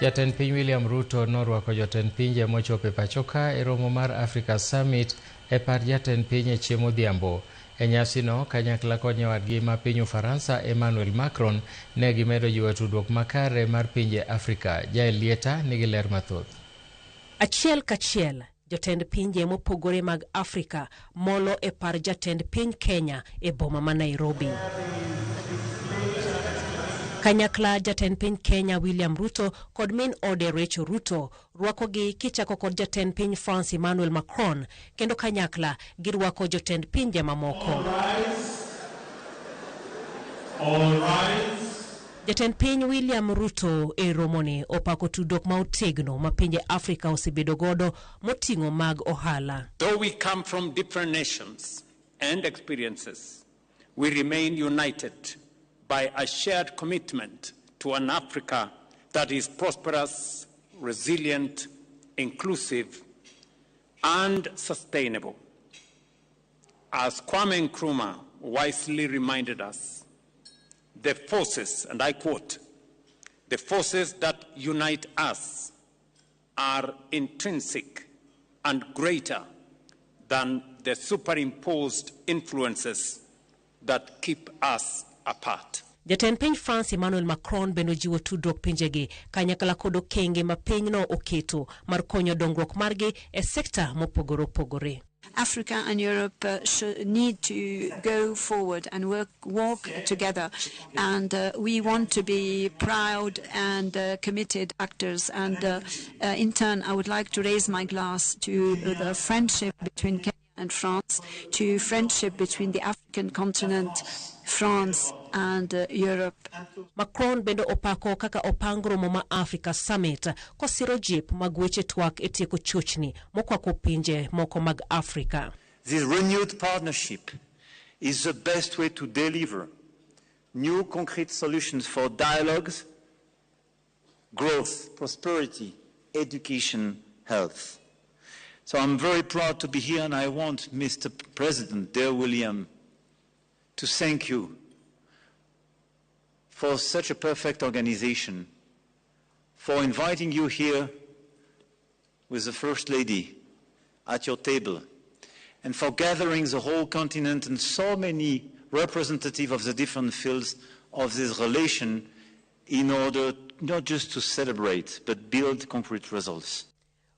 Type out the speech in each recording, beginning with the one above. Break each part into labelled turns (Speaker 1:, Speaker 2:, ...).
Speaker 1: Jatend piny William Ruto norwako jotend pinje mochopo e pachoka e romo mar Africa Summit e par jatend piny e chiemo odhiambo. E nyasino, kanyakla kod nyawadgi ma piny Ufaransa Emmanuel Macron ne gimedo jiwo tudruok makare mar pinje Afrika. Jael Lieta nigi ler mathoth.
Speaker 2: Achiel kachiel, jotend pinje mopogore mag Afrika molo e par jatend piny Kenya e boma ma Nairobi. Kanyakla jatend piny Kenya William Ruto kod min ode Rachel Ruto rwakogi kichako kod jatend piny France Emmanuel Macron kendo kanyakla girwako jotend pinje mamoko.
Speaker 3: All rise.
Speaker 2: Jatend piny William Ruto e romoni opako tudruok ma otegno ma pinje Afrika osebedo godo moting'o mag ohala.
Speaker 3: Though we come from different nations and experiences, we remain united by a shared commitment to an Africa that is prosperous, resilient, inclusive, and sustainable. As Kwame Nkrumah wisely reminded us, the forces, and I quote, the forces that unite us are intrinsic and greater than the superimposed influences that keep us apart.
Speaker 2: Jatend piny France Emmanuel Macron bende ojiwo tudruok pinjegi kanyakla kod okenge ma pinyno oketo mar konyo dongruok margi e sekta mopogore opogore.
Speaker 4: Africa and Europe need to go forward and walk together. And we want to be proud and committed actors. And in turn, I would like to raise my glass to the friendship between Kenya and France, to friendship between the African continent, France and Europe.
Speaker 2: Macron bende opako kaka opang romo ma Africa Summit kosiro jip mag weche twak e tieko chochni mokwako pinje moko mag Afrika.
Speaker 5: This renewed partnership is the best way to deliver new concrete solutions for dialogues, growth, prosperity, education, health. So I'm very proud to be here, and I want Mr. President, dear William, to thank you for such a perfect organization, for inviting you here with the First Lady at your table, and for gathering the whole continent and so many representatives of the different fields of this relation in order not just to celebrate, but build concrete results.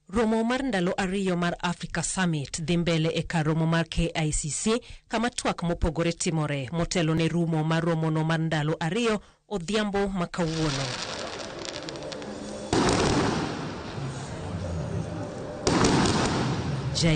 Speaker 2: Romo mar ndalo ariyo mar Africa Summit dhi mbele e kar romo mar KICC kama twak mopogore timore motelo ne rumo mar romono mar ndalo ariyo odhiambo ma kawuono. Jael